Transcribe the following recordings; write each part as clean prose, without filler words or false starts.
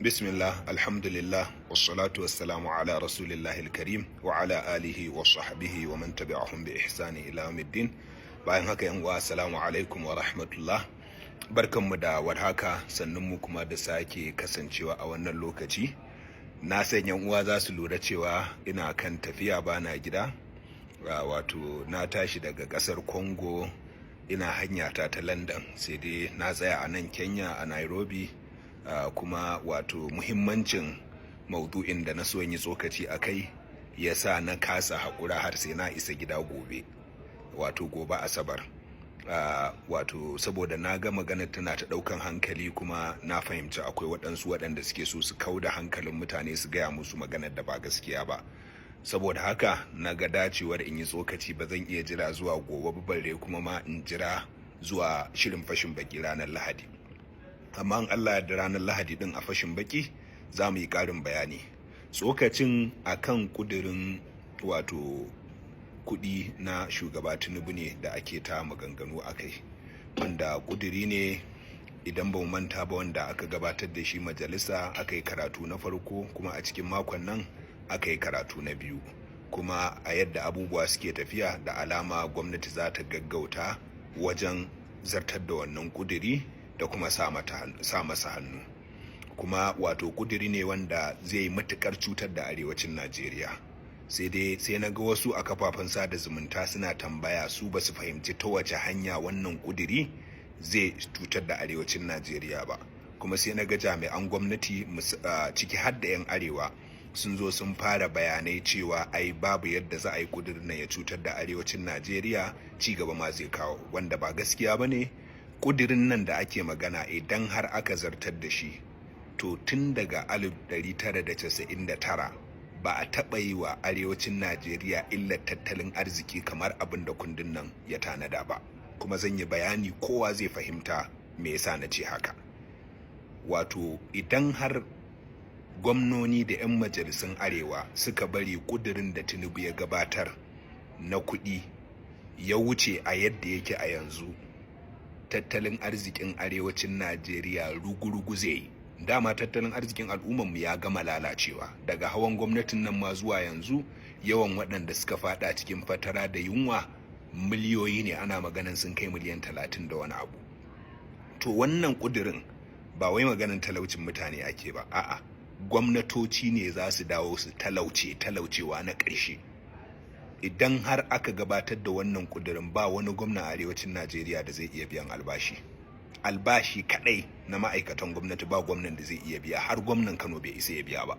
Bismillah, alhamdulillah, wassalatu wassalamu ala rasulillahi alkarim wa ala alihi wa sahbihi wa man tabi'ahum bi ihsani ila yawmiddin. Bayan haka, yan uwa, assalamu alaikum wa rahmatullah. Barkanmu da warhaka, sannan mu kuma da sake kasancewa a wannan lokaci. Na san yan uwa za su lura cewa ina kan tafiya, bana gida. Wato na tashi daga kasar Congo, ina hanyata ta London, sai dai na tsaya a nan Kenya, a Nairobi. Kuma wato muhimmancin maudu'in da na so yi tsokaci a kai ya sa na kasa haƙura har sai na isa gida gobe, wato gobe Asabar. Wato saboda na ga magana tana ta ɗaukan hankali, kuma na fahimci akwai waɗansu waɗanda suke so su kau da hankalin mutane, su gaya musu maganar da ba gaskiya ba. Saboda haka na ga dacewar in yi tsokaci. Ba zan iya jira zuwa gobe ba, bare kuma ma in jira zuwa shirin fashin baki ranar Lahadi. Amma in Allah da ranar Lahadi din a fashin baki za mu yi ƙarin bayani. Tsokacin akan kudirin wato kudi na Shugaba Tinubu ne da ake ta maganganu a kai, wanda kudiri ne, idan ba mu manta ba, wanda aka gabatar da shi majalisa, aka yi karatu na farko, kuma a cikin makon nan aka yi karatu na biyu. Kuma a yadda abubuwa suke tafiya, da alama gwamnati za ta gaggauta wajen zartar da wannan kudiri da kuma sa masa hannu. Kuma wato kudiri ne wanda zai yi matukar cutar da arewacin Najeriya. Sai dai sai na ga wasu a kafafen sada zumunta suna tambaya, su ba su fahimci ta wace hanya wannan kudiri zai cutar da arewacin Najeriya ba. Kuma sai na ga jami'an gwamnati, ciki har da 'yan arewa, sun zo sun fara bayanai cewa ai babu yadda za a yi kudirin nan ya cutar da arewacin Najeriya, ci gaba ma zai kawo, wanda ba gaskiya ba ne. Kudirin nan da ake magana, idan har aka zartar da shi, to tun daga 1999 ba a taɓa yi wa arewacin Najeriya illar tattalin arziki kamar abin da kundin nan ya tanada ba. Kuma zan yi bayani, kowa zai fahimta me yasa na ce haka. Wato idan har gwamnoni da 'yan majalisun arewa suka bari kudirin da Tinubu ya gabatar na kuɗi ya wuce a yadda yake a yanzu, tattalin arzikin arewacin Najeriya rugurugu zai yi. Dama tattalin arzikin al'ummarmu ya gama lalacewa. Daga hawan gwamnatin nan ma zuwa yanzu, yawan waɗanda suka fada cikin fatara da yunwa miliyoyi ne, ana maganan sun kai miliyan 30 da wani abu. To wannan ƙudurin ba wai maganan talaucin mutane ake ba, a'a, gwamnatoci ne za su dawo su talauce, talaucewa na ƙarshe. Idan har aka gabatar da wannan ƙudurin, ba wani gwamna a arewacin Najeriya da zai iya biyan albashi. Albashi kadai na ma'aikatan gwamnati, ba gwamnan da zai iya biya. Har gwamnan Kano bai isa ya biya ba.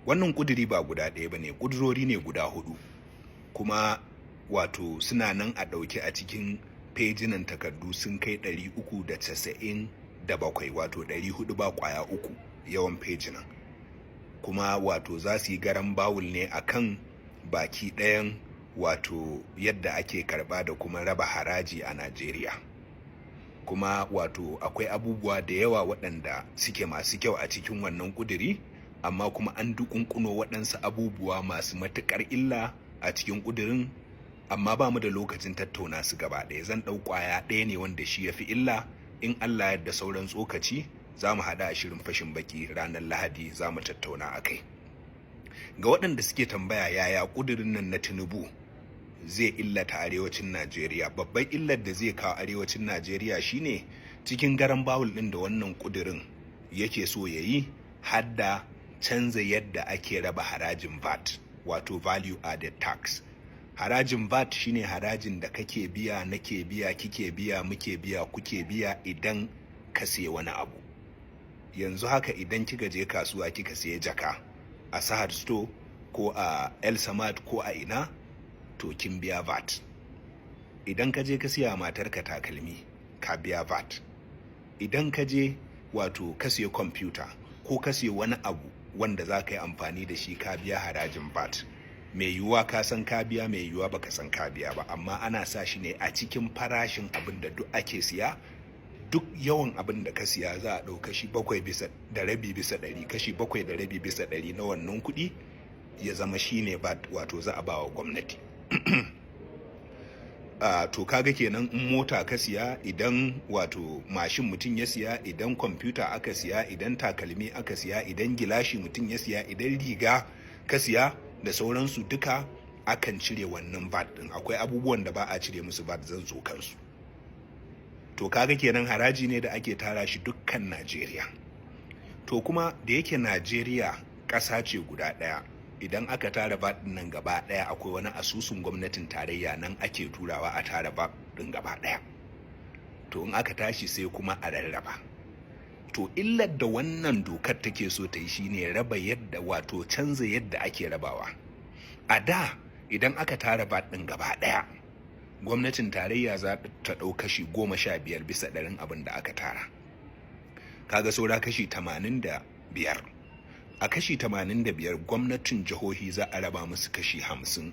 Wannan kuduri ba guda ɗaya ba ne, kudurori ne guda hudu, kuma wato suna nan a ɗauke a cikin fejinan takardu sun kai 397, wato 400 ba kwaya uku yawan fejinan. Kuma wato za su yi garan bawul ne akan baki ɗayan wato yadda ake karba da kuma raba haraji a Najeriya. Kuma wato akwai abubuwa da yawa waɗanda suke masu kyau a cikin wannan ƙuduri, amma kuma an dukunkuno waɗansu abubuwa masu matuƙar illa a cikin ƙudurin, amma ba mu da lokacin tattauna su gaba ɗaya. Zan ɗau ƙwaya ɗaya ne wanda shi ya fi illa. In Allah yadda, sauran tsokaci za mu haɗa a shirin fashin baki ranar Lahadi, za mu tattauna a kai. Ga waɗanda suke tambaya yaya ƙudurin nan na Tinubu zai illata arewacin Najeriya, babban illar da zai kawo arewacin Najeriya shine cikin garan bawul ɗin da wannan ƙudurin yake so ya yi, hadda canza yadda ake raba harajin VAT, wato value added tax. Harajin VAT shine harajin da kake biya, nake biya, kike biya, muke biya, kuke biya idan ka siya wani abu. Yanzu haka idan kika je kasuwa kika siya jaka a Sahad Store ko a El Samad ko a ina, to kin biya VAT. Idan ka je ka siya matarka takalmi, ka biya VAT. Idan ka je wato ka siya kwamfuta ko ka siya wani abu wanda za ka yi amfani da shi, ka biya harajin VAT. Mai yiwuwa ka san ka biya, mai yiwuwa baka san ka biya ba, amma ana sa shi ne a cikin farashin abin da duk ake siya. Duk yawan abin da ka siya, za a ɗau 7.5%, 7.5% na wannan kuɗi ya zama shine VAT, wato za a ba wa gwamnati. To kaga kenan in mota ka siya, idan wato mashin mutum ya siya, idan kwamfuta aka siya, idan takalmi aka siya, idan gilashi mutum ya siya, idan riga ka siya da sauransu, duka akan cire wannan VAT din. Akwai abubuwan da ba a cire musu VAT, zan zo kansu. To kaga kenan haraji ne da ake tara shi dukkan Najeriya. To kuma da yake Najeriya ƙasa ce guda ɗaya, idan aka tara VAT din nan gaba ɗaya, akwai wani asusun gwamnatin tarayya, nan ake turawa a tara VAT din gaba ɗaya. To in aka tashi sai kuma a rarraba. To illar da wannan dokar take so ta yi shine raba yadda, wato canza yadda ake rabawa. A da idan aka tara VAT din gaba ɗaya, gwamnatin tarayya za ta ɗau kashi 15% abin da aka tara. Kaga saura kashi 85. A kashi 85, gwamnatin jihohi za a raba musu kashi 50%.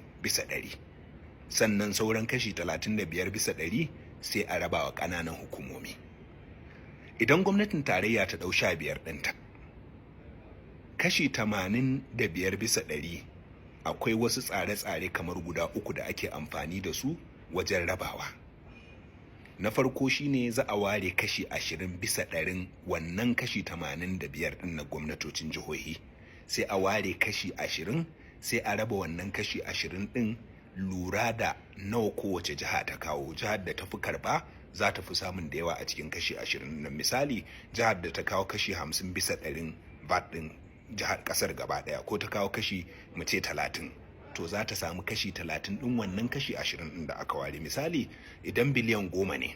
Sannan sauran kashi 35% sai a raba wa ƙananan hukumomi. Idan gwamnatin tarayya ta ɗau 15 ɗinta, kashi 85%, akwai wasu tsare-tsare kamar guda uku da ake amfani da su wajen rabawa. Na farko shine za a ware kashi 20% wannan kashi 85 ɗin na gwamnatocin jihohi. Sai a ware kashi 20, sai a raba wannan kashi 20 ɗin lura da nawa kowace jiha ta kawo. Jihar da ta fi karba za ta fi samun da yawa a cikin kashi 20 nan. Misali, jihar da ta kawo kashi 50% VAT ɗin jihar kasar gaba ɗaya, ko ta kawo kashi mu ce 30, to za ta samu kashi 30 ɗin wannan kashi 20 ɗin da aka ware. Misali, idan biliyan 10 ne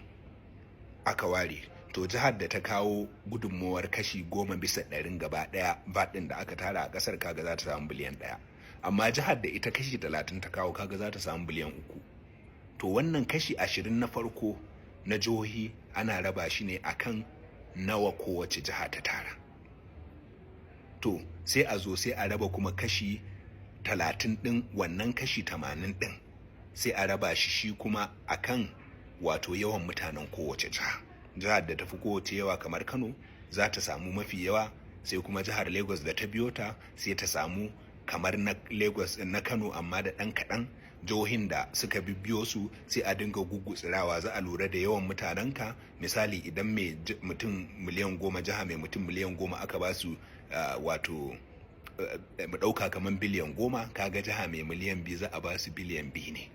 aka ware, to jihar da ta kawo gudunmowar kashi 10% gaba ɗaya VAT ɗin da aka tara a ƙasar, kaga za ta samu biliyan 1. Amma jihar da ita kashi 30 ta kawo, kaga za ta samu biliyan 3. To wannan kashi 20 na farko na jihohi ana raba shi ne akan nawa kowace jiha ta tara. To sai a zo sai a raba kuma kashi 30 ɗin wannan kashi 80 ɗin, sai a raba shi shi kuma akan wato yawan mutanen kowace jiha. Jihar da tafi kowace yawa kamar Kano za ta samu mafi yawa, sai kuma jihar Lagos da ta biyo ta sai ta samu kamar na Lagos, na Kano, amma da ɗan kaɗan. Jihohin da suka bibiyo su sai a dinga gugutsirawa, za a lura da yawan mutanenka. Misali, idan mai mutum miliyan 10, jiha mai mutum miliyan 10 aka ba su wato mu ɗauka kamar biliyan 10, kaga jiha mai miliyan 2 za a ba su biliyan 2 ne.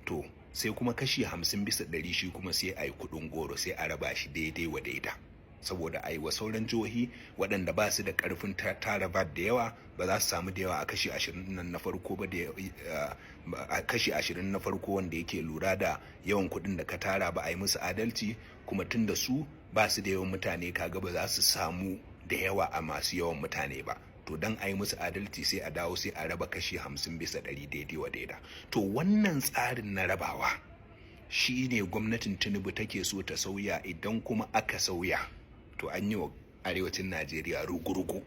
To sai kuma kashi 50% shi kuma sai a yi kuɗin goro, sai a raba shi daidai wa daida, saboda a yi wa sauran jihohi waɗanda ba su da ƙarfin tara VAT da yawa, ba za su samu da yawa a kashi 20 nan na farko ba, da a kashi 20 na farko wanda yake lura da yawan kuɗin da ka tara ba, a yi musu adalci. Kuma tun da su ba su da yawan mutane, kaga ba za su samu da yawa a masu yawan mutane ba. To don a yi musu adalci sai a dawo sai a raba kashi 50% daidai wa daida. To wannan tsarin na rabawa shi ne gwamnatin Tinubu take so ta sauya. Idan kuma aka sauya, to an yi wa arewacin Najeriya rugu-rugu.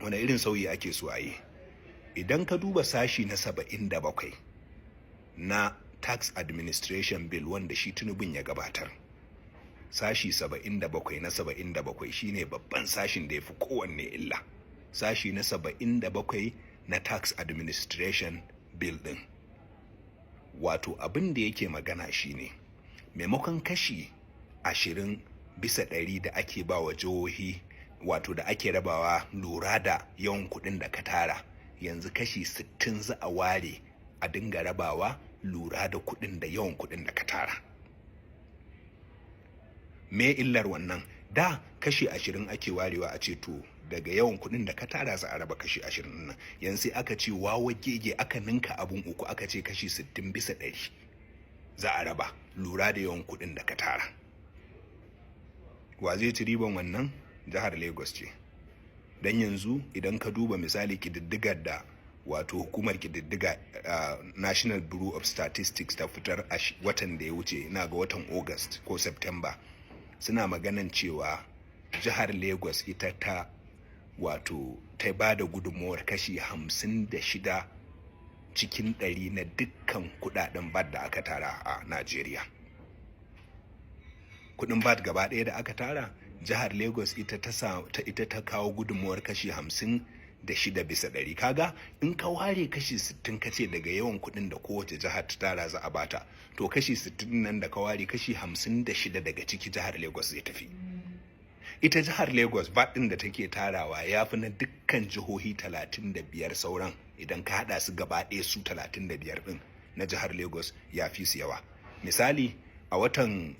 Wani irin sauyi ake so a yi? Idan ka duba sashi na 77 na Tax Administration Bill wanda shi Tinubun ya gabatar, sashi 77 na 77 shine babban sashin da ya fi kowanne illa. Sashi na 77 na Tax Administration Bill din, wato abin da yake magana shine maimakon kashi 20% da ake ba wa jihohi, wato da ake rabawa lura da yawan kuɗin da ka tara, yanzu kashi 60 za a ware a dinga rabawa lura da kuɗin da yawan kuɗin da ka tara. Me illar wannan? Da kashi 20 ake warewa, a ce to daga yawan kuɗin da ka tara za a raba kashi 20 nan. Yanzu sai aka ce wawa gege, aka ninka abun uku, aka ce kashi 60% za a raba lura da yawan kuɗin da ka tara. Wa zai ci riban wannan? Jihar Lagos ce. Don yanzu idan ka duba misali kididdigar da wato hukumar kididdiga National Bureau of Statistics ta fitar a watan da ya wuce, ina ga watan August ko September, suna maganan cewa jihar Lagos ita ta wato ta ba da gudunmawar kashi 56% na dukkan kudaden VAT da aka tara a Najeriya. Kudin VAT gaba ɗaya da aka tara, jihar Lagos ita ta kawo gudunmawar kashi hamsin 56%. Kaga in ka ware kashi 60, ka ce daga yawan kuɗin da kowace jihar ta tara za a bata, to kashi 60 nan da ka ware, kashi 56 daga ciki jihar Lagos zai tafi. Ita jihar Lagos, VAT ɗin da take tarawa ya fi na dukkan jihohi 35 sauran idan ka haɗa su gaba ɗaya. Su 35 ɗin na jihar Lagos ya fi su yawa. Misali, a watan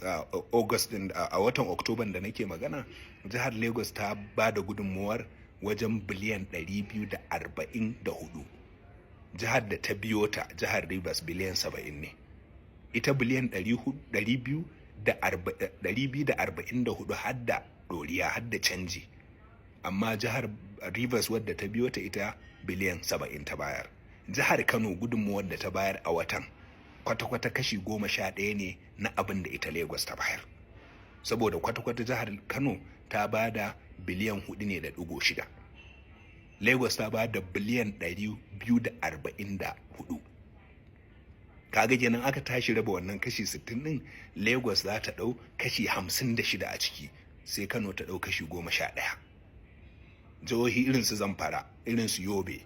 August din, a watan October da nake magana, jihar Lagos ta ba da gudunmuwar wajen biliyan 244. Jihar da ta biyo ta, jihar Rivers, biliyan 70 ne. Ita biliyan 244 hadda ɗoriya, hadda canji. Amma jihar Rivers wadda ta biyo ta, ita biliyan 70 ta bayar. Jihar Kano, gudunmuwar da ta bayar a watan kwata-kwata kashi 11 ne na abin da ita Lagos ta bayar, saboda kwata-kwata jihar Kano ta ba da biliyan 4.6, Lagos ta ba da biliyan 244. Kaga kenan aka tashi raba wannan kashi 60 din, Lagos za ta dau kashi 56 a ciki, sai Kano ta dau kashi 11. Jihohi irin su Zamfara, irin su Yobe,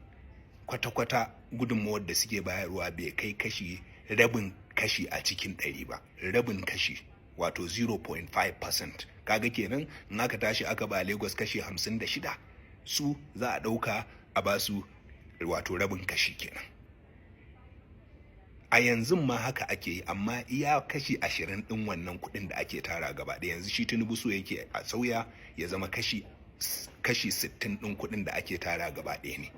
kwata-kwata gudunmawar da suke bayarwa bai kai kashi rabin kashi a cikin 100 ba, rabin kashi, wato 0.5%. Kaga kenan in aka tashi aka ba Lagos kashi 56, su za a ɗauka a basu wato rabin kashi kenan. A yanzu ma haka ake yi, amma iya kashi 20 ɗin wannan kuɗin da ake tara gaba da yanzu shi Tinubu so yake a sauya ya zama kashi 60 ɗin kuɗin da ake tara gaba ɗaya ne.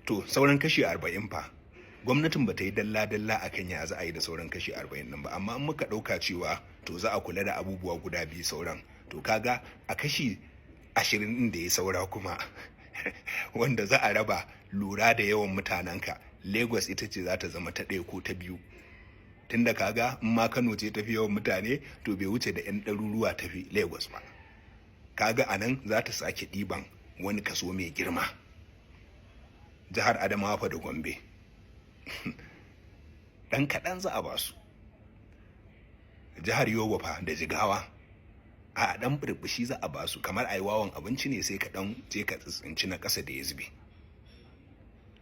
To, sauran kashi 40 fa? Gwamnatin ba ta yi dalla-dalla a kan ya za a yi da sauran kashi 40 ɗin ba, amma in muka ɗauka cewa to za a kula da abubuwa guda biyu sauran, to kaga a kashi 20 ɗin da ya saura kuma wanda za a raba lura da yawan mutanenka, Lagos ita ce za ta zama ta ɗaya ko ta biyu, tunda kaga in ma Kano ce tafi yawan mutane, to bai wuce da 'yan ɗaruruwa tafi Lagos ba. Kaga a nan za ta sake ɗiban wani kaso mai girma. Jihar Adamawa fa da Gombe, ɗan kaɗan za a ba su. Jihar Yobe fa da Jigawa, a ɗan burbushi za a ba su, kamar a yi wawan abinci ne sai ka ɗan je ka tsintsinci na ƙasa da ya zube.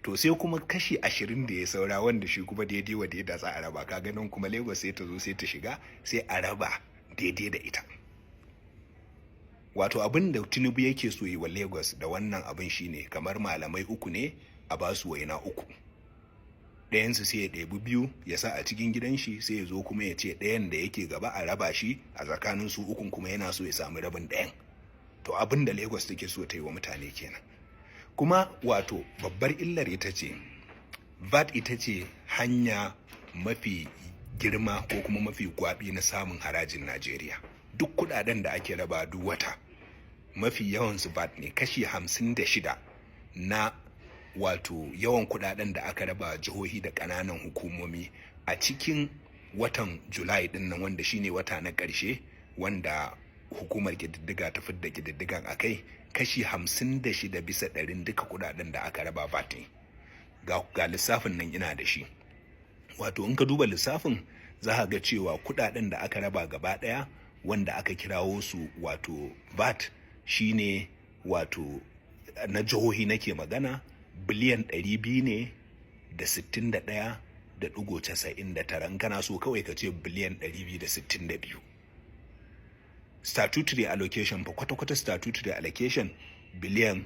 To, sai kuma kashi 20 da ya saura, wanda shi kuma daidai wa daida za a raba. Ka ganin kuma Lagos sai ta zo sai ta shiga, sai a raba daidai da ita. Wato abin da Tinubu yake so yi wa Lagos da wannan abin shine kamar malamai uku ne a ba su waina uku, ɗayansu sai ya ɗebi biyu ya sa a cikin gidan shi, sai ya zo kuma ya ce ɗayan da yake gaba a raba shi a tsakanin su ukun, kuma yana so ya samu rabin ɗayan. To, abin da Lagos take so ta yi wa mutane kenan. Kuma wato babbar illar ita ce VAT ita ce hanya mafi girma ko kuma mafi gwabi na samun harajin Najeriya. Duk kudaden da ake raba duk wata, mafi yawan su VAT ne. Kashi 56 na wato yawan kudaden da aka raba jihohi da ƙananan hukumomi a cikin watan Julai din nan, wanda shine wata na ƙarshe wanda hukumar ƙididdiga ta fidda ƙididdigan a kai, kashi 56% duka kudaden da aka raba VAT ne. Ga lissafin nan ina da shi. Wato in ka duba lissafin, za ka ga cewa kudaden da aka raba gaba daya wanda aka kirawo su wato VAT shine, wato na jihohi nake magana, biliyan 200 ne da 61.99. In kana so kawai ka ce biliyan 262. Statutory allocation fa, kwata-kwata statutory allocation biliyan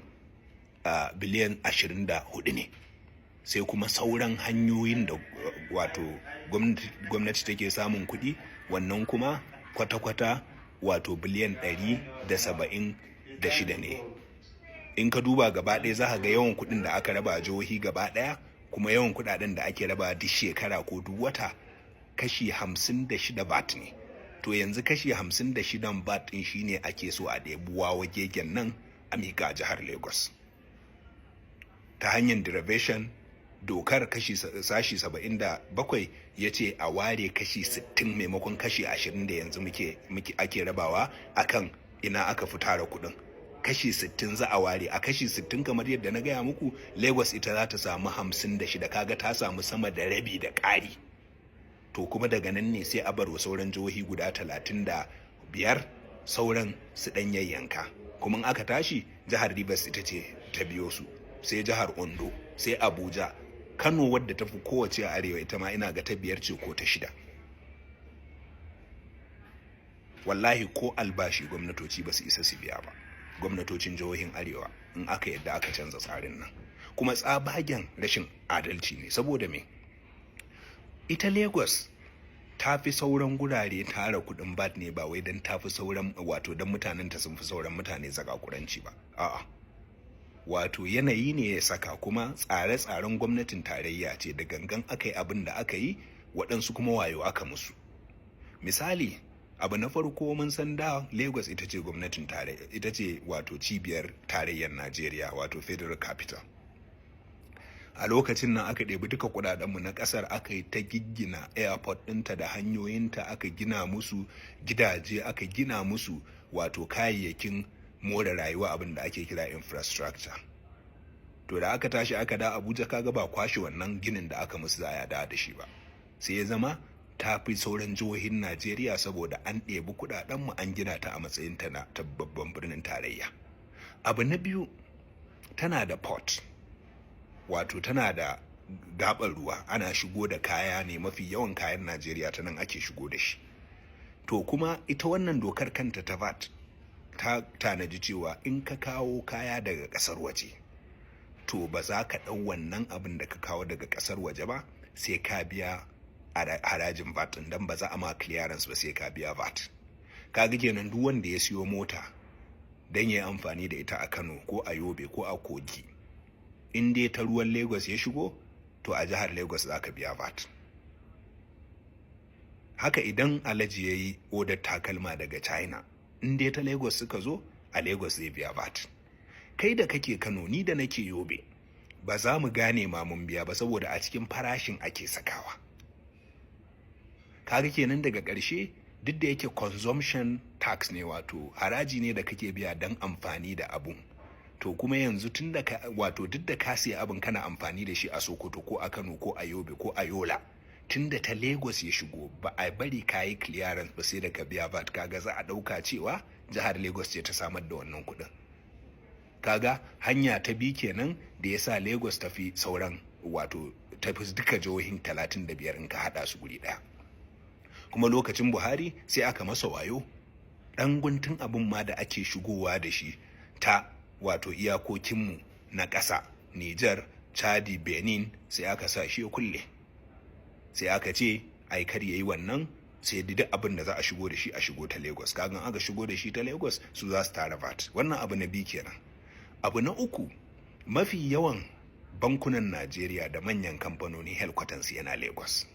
24 ne. Sai kuma sauran hanyoyin da wato gwamnati take samun kuɗi, wannan kuma kwata-kwata wato biliyan 176 ne. In ka duba gaba ɗaya, za ka ga yawan kuɗin da aka raba a jihohi gaba ɗaya, kuma yawan kuɗaɗen da ake raba duk shekara ko duk wata, kashi 56 VAT ne. To, yanzu kashi 56 VAT ɗin shine ake so a ɗebi wawagegen nan a miƙa jihar Lagos ta hanyar derivation. Dokar kashi sashi 77 ya ce a ware kashi 60 maimakon kashi 20 da yanzu muke ake rabawa akan ina aka fi tara kuɗin. Kashi 60 za a ware. A kashi 60, kamar yadda na gaya muku, Lagos ita za ta samu 56. Kaga ta samu sama da rabi da ƙari. To, kuma daga nan ne sai a bar wa sauran jihohi guda 35 sauran su ɗan yayyanka. Kuma in aka tashi, jihar Rivers ita ce ta biyo su, sai jihar Ondo, sai Abuja. Kano, wadda ta fi kowace a arewa, ita ma ina ga ta biyar ce ko ta shida. Wallahi ko albashi gwamnatoci ba su isa su biya ba, gwamnatocin jihohin arewa, in aka yadda aka canza tsarin nan. Kuma tsabagen rashin adalci ne. Saboda me? Ita Lagos ta fi sauran gurare tara kudin VAT ne, ba wai don ta fi sauran, wato don mutanen ta sun fi sauran mutane zakakuranci ba. A'a, wato yanayi ne ya saka, kuma tsare-tsaren gwamnatin tarayya ce da gangan aka yi abin da aka yi. Waɗansu kuma wayo aka musu. Misali, abu na farko, mun san da Lagos ita ce gwamnatin tarayya, ita ce wato cibiyar tarayyar Najeriya, wato federal capital. A lokacin nan aka ɗebi duka kudadenmu na ƙasar, aka yi ta giggina airport ɗinta da hanyoyinta, aka gina musu gidaje, aka gina musu wato kayayyakin more rayuwa, abin da ake kira infrastructure. To, da aka tashi aka da Abuja, kaga ba kwashe wannan ginin da aka musu za a da shi ba. Sai ya zama ta fi sauran jihohin Najeriya, saboda an ɗebi kudadenmu an gina ta a matsayin ta na ta babban birnin tarayya. Abu na biyu, tana da port, wato tana da gabar ruwa. Ana shigo da kaya ne, mafi yawan kayan Najeriya ta nan ake shigo da shi. To, kuma ita wannan dokar kanta ta VAT ta tanaji cewa in ka kawo kaya daga kasar waje, to ba za ka ɗau wannan abin da ka kawo daga kasar waje ba sai ka biya harajin VAT ɗin, don ba za a ma clearance ba sai ka biya VAT. Kaga kenan duk wanda ya siyo mota don ya yi amfani da ita a Kano ko a Yobe ko a Kogi, in dai ta ruwan Lagos ya shigo, to a jihar Lagos za ka biya VAT. Haka idan alhaji ya yi odar takalma daga China, in dai ta Lagos suka zo, a Lagos zai biya VAT. Kai da kake Kano, ni da nake Yobe, ba za mu gane ma mun biya ba, saboda a cikin farashin ake sakawa. Kaga kenan daga ƙarshe, duk da yake consumption tax ne, wato haraji ne da kake biya don amfani da abun, to kuma yanzu tun da wato duk da ka siya abin kana amfani da shi a Sokoto ko a Kano ko a Yobe ko a Yola, tun da ta Lagos ya shigo, ba a bari ka yi clearance ba sai da ka biya VAT. Kaga za a ɗauka cewa jihar Lagos ce ta samar da wannan kuɗin. Kaga hanya ta bi kenan da ya sa Lagos tafi sauran, wato tafi duka jihohin 35 in ka haɗa su guri ɗaya. Kuma lokacin Buhari sai aka masa wayo, ɗan guntun abin ma da ake shigowa da shi ta wato iyakokinmu na ƙasa, Nijar, Chadi, Benin, sai aka sa shi ya kulle. Sai aka ce ai kar yayi wannan, sai duk abin da za a shigo da shi a shigo ta Lagos. Kagan aka shigo da shi ta Lagos, su za su tara VAT. Wannan abu na biyu kenan. Abu na uku, mafi yawan bankunan Najeriya da manyan kamfanoni, headquarters yana Lagos.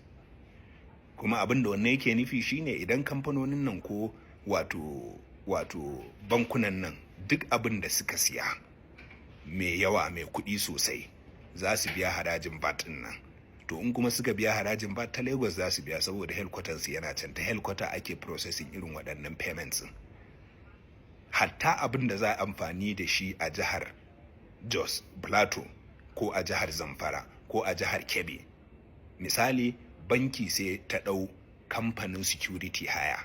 Kuma abin da wannan yake nufi shine, idan kamfanonin nan ko wato bankunan nan, duk abin da suka siya mai yawa, mai kuɗi sosai, za su biya harajin VAT din nan. To, in kuma suka biya harajin VAT, ta Lagos za su biya, saboda headquarters yana can. Ta headquarter ake processing irin waɗannan payments. Hatta abin da za a amfani da shi a jihar Jos, Plateau, ko a jihar Zamfara ko a jihar Kebbi, misali, banki sai ta ɗau kamfanin security haya,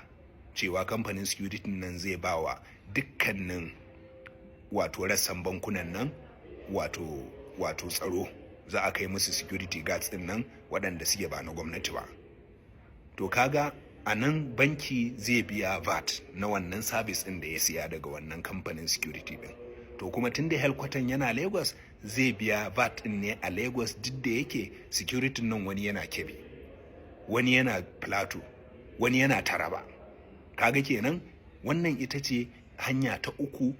cewa kamfanin security nan zai bawa dukkanin wato rassan bankunan nan wato tsaro, za a kai musu security guards din nan waɗanda suke ba na gwamnati ba. To, kaga a nan banki zai biya VAT na wannan service din da ya siya daga wannan kamfanin security din. To, kuma tun da headquarter yana Lagos, zai biya VAT din ne a Lagos, duk da yake security nan wani yana Kebbi, wani yana Plateau, wani yana Taraba. Kaga kenan wannan ita ce hanya ta uku.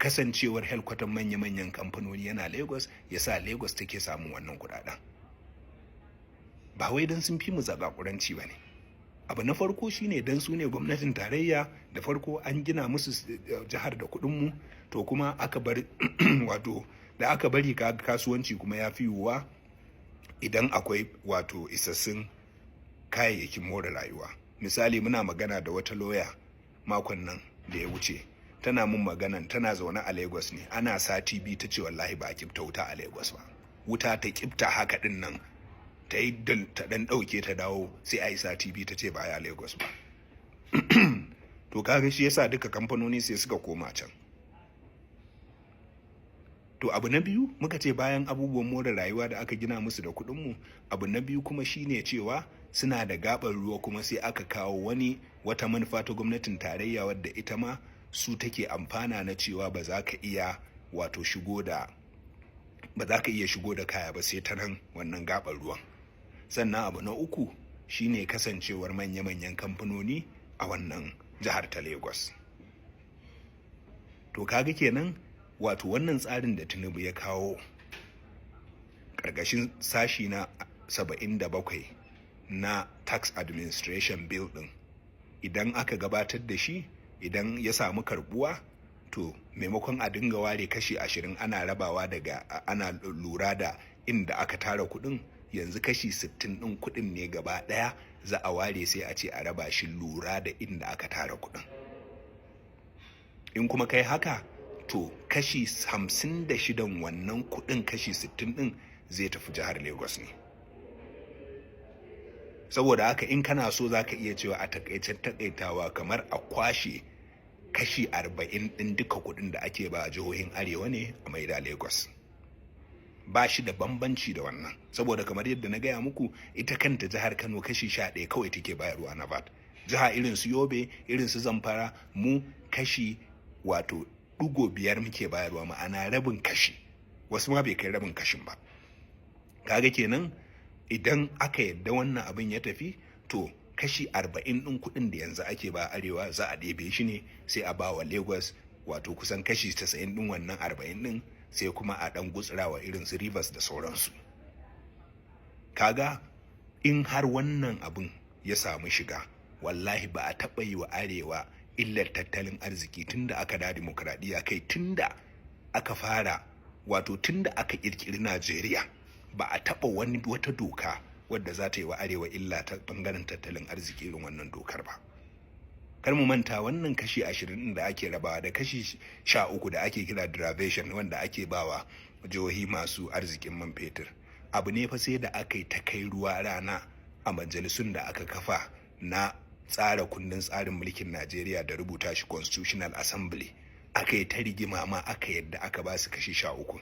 Kasancewar headquarter manya-manyan kamfanoni yana Lagos, ya sa Lagos take samun wannan kudaden. Ba wai don sun fi mu zagakuranci ba ne. Abu na farko shine don su ne gwamnatin tarayya da farko, an gina musu jihar da kudinmu. To, kuma aka bar, wato da aka bari kasuwanci kuma ya fi yiwuwa idan akwai wato isassun kayayyakin more rayuwa. Misali, muna magana da wata lawyer makon nan da ya wuce, tana mun maganan tana zaune a Lagos ne, ana sati 2, ta ce wallahi ba a kifta wuta a Lagos ba. Wuta ta kifta haka din nan, ta yi ta dan dauke ta dawo, sai a yi sati 2, ta ce ba ya Lagos ba. To, kaga shi yasa duka kamfanoni sai suka koma can. To, abu na biyu muka ce, bayan abubuwan more rayuwa da aka gina musu da kuɗinmu, abu na biyu kuma shine cewa suna da gabar ruwa. Kuma sai aka kawo wani wata manufa ta gwamnatin tarayya wadda ita ma su take amfana, na cewa ba za ka iya wato shigo da ba za ka iya shigo da kaya ba sai ta nan wannan gabar ruwan. Sannan abu na uku shine kasancewar manya-manyan kamfanoni a wannan jihar ta Lagos. To, kaga kenan wato wannan tsarin da Tinubu ya kawo ƙarƙashin sashi na 77 na Tax Administration Bill ɗin, idan aka gabatar da shi, idan ya samu karbuwa, to maimakon a dinga ware kashi 20 ana rabawa daga ana lura da inda aka tara kuɗin, yanzu kashi 60 ɗin kuɗin ne gaba ɗaya za a ware, sai a ce a raba shi lura da inda aka tara kuɗin. In kuma kai haka, to kashi 56 wannan kuɗin, kashi 60 ɗin, zai tafi jihar Lagos ne. Saboda haka in kana so, za ka iya cewa a takaicen takaitawa kamar a kwashe kashi 40 ɗin duka kuɗin da ake ba jihohin arewa ne a maida Lagos. Ba shi da bambanci da wannan, saboda kamar yadda na gaya muku, ita kanta jihar Kano kashi 11 kawai take bayarwa na VAT. Jiha irin su Yobe, irin su Zamfara, mu kashi wato 0.5 muke bayarwa, ma'ana rabin kashi, wasu ma bai kai rabin kashin ba. Kaga kenan idan aka yadda wannan abin ya tafi, to kashi 40 ɗin kuɗin da yanzu ake ba arewa za a ɗebe shi ne sai a ba wa Lagos, wato kusan kashi 90 ɗin wannan 40 ɗin, sai kuma a ɗan gutsurawa irin su Rivers da sauransu. Kaga in har wannan abin ya samu shiga, wallahi ba a taɓa yi wa arewa illar tattalin arziki tunda aka da dimokuraɗiyya, kai, tunda aka fara, wato tunda aka ƙirƙiri Najeriya, ba a taɓa wani wata doka wadda za ta yi wa arewa illa ta ɓangaren tattalin arziki irin wannan dokar ba. Kar mu manta, wannan kashi 20 da ake rabawa da kashi 13 da ake kira derivation, wanda ake bawa jihohi masu arzikin man fetur, abu ne fa sai da aka yi ta kai ruwa rana a majalisun da aka kafa na tsara kundin tsarin mulkin Najeriya da rubuta shi, Constitutional Assembly. Aka yi ta rigima ma aka yadda aka ba su kashi 13,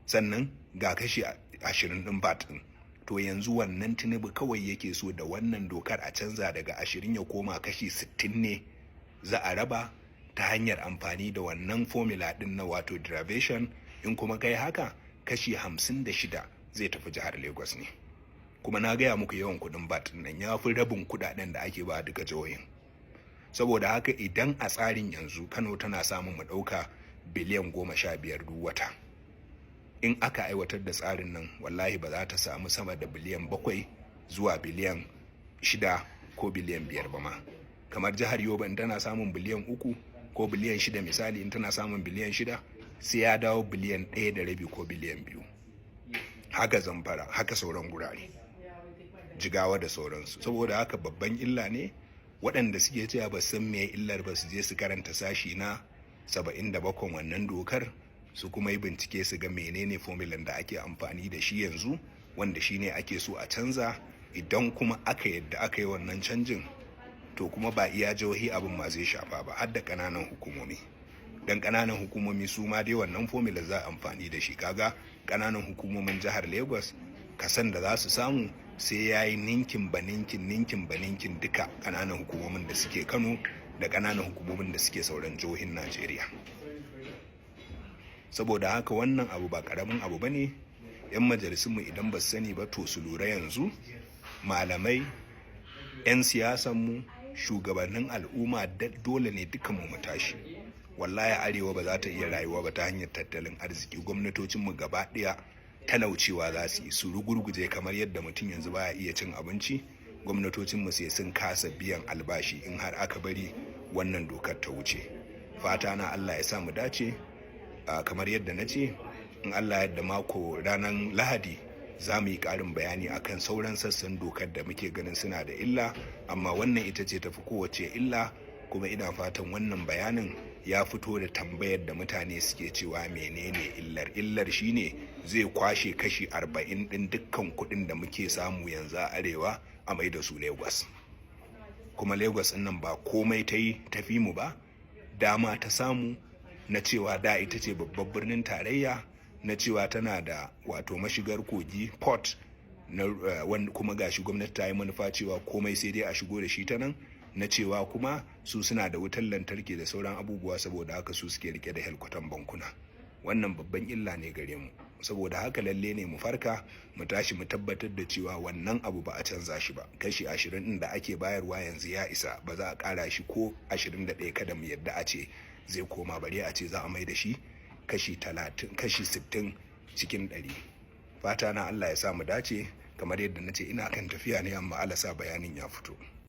sannan ga kashi 20 ɗin VAT ɗin. To, yanzu wannan Tinubu kawai yake so da wannan dokar a canza daga 20 ya koma kashi 60 ne za a raba ta hanyar amfani da wannan formula ɗin na wato derivation. In kuma kai haka, kashi 56 zai tafi jihar Lagos ne. Kuma na gaya muku yawan kudin VAT nan ya fi rabin kudaden da ake ba duka jihohin. Saboda haka idan a tsarin yanzu Kano tana samun, mu ɗauka, biliyan 15 duk wata, in aka aiwatar da tsarin nan, wallahi ba za ta samu sama da biliyan 7 zuwa biliyan 6 ko biliyan 5 ba ma. Kamar jihar Yobe, in tana samun biliyan 3 ko biliyan 6, misali in tana samun biliyan 6, sai ya dawo biliyan 1.5 ko biliyan 2. Haka Zamfara, haka sauran gurare, Jigawa da sauransu. Saboda haka babban illa ne. Waɗanda suke cewa ba san me illar ba, su je su karanta sashi na 77 wannan dokar, su kuma yi bincike su ga menene formulan da ake amfani da shi yanzu, wanda shine ake so a canza. Idan kuma aka yadda aka yi wannan canjin, to kuma ba iya jihohi abin ma zai shafa ba, har da ƙananan hukumomi, dan ƙananan hukumomi su ma dai wannan formula za a amfani da shi. Kaga ƙananan hukumomin jihar Lagos, kasan da za su samu sai ya yi ninkin ba ninkin ninkin ba ninkin duka ƙananan hukumomin da suke Kano da ƙananan hukumomin da suke sauran jihohin Najeriya. Saboda haka wannan abu ba ƙaramin abu ba ne. 'Yan majalisunmu, idan ba su sani ba, to su lura yanzu. Malamai, 'yan siyasanmu, shugabannin al'umma, dole ne dukanmu mu tashi. Wallahi arewa ba za ta iya rayuwa ba ta hanyar tattalin arziki. Gwamnatocinmu gaba ɗaya talaucewa za su yi, su rugurguje kamar yadda mutum yanzu baya iya cin abinci. Gwamnatocinmu sai sun kasa biyan albashi in har aka bari wannan dokar ta wuce. Fata na, Allah ya sa mu dace. Kamar yadda na ce, in Allah yadda mako ranar Lahadi za mu yi ƙarin bayani akan sauran sassan dokar da muke ganin suna da illa, amma wannan ita ce tafi kowace illa. Kuma ina fatan wannan bayanin ya fito da tambayar da mutane suke cewa menene illar. Illar shine zai kwashe kashi 40 ɗin dukkan kuɗin da muke samu yanzu a arewa a mai da su Lagos. Kuma Lagos ɗin nan ba komai ta yi tafi mu ba, dama ta samu na cewa da ita ce babban birnin tarayya. Na cewa tana da wato mashigar kogi, port na wanda kuma gashi gwamnati ta yi manufa cewa komai sai dai a shigo da shi ta nan, na cewa kuma su suna da wutar lantarki da sauran abubuwa. Saboda haka su suke rike da helkwatan bankuna. Wannan babban illa ne gare mu. Saboda haka lalle ne mu farka, mu tashi, mu tabbatar da cewa wannan abu ba a canza shi ba. Kashi 20 ɗin da ake bayarwa yanzu ya isa, ba za a ƙara shi ko 21. Kada mu yadda a ce zai koma, bare a ce za a mai da shi kashi 30, kashi 60 cikin 100. Fata na Allah ya sa mu dace. Kamar yadda na ce, ina kan tafiya ne, amma Allah sa bayanin ya fito.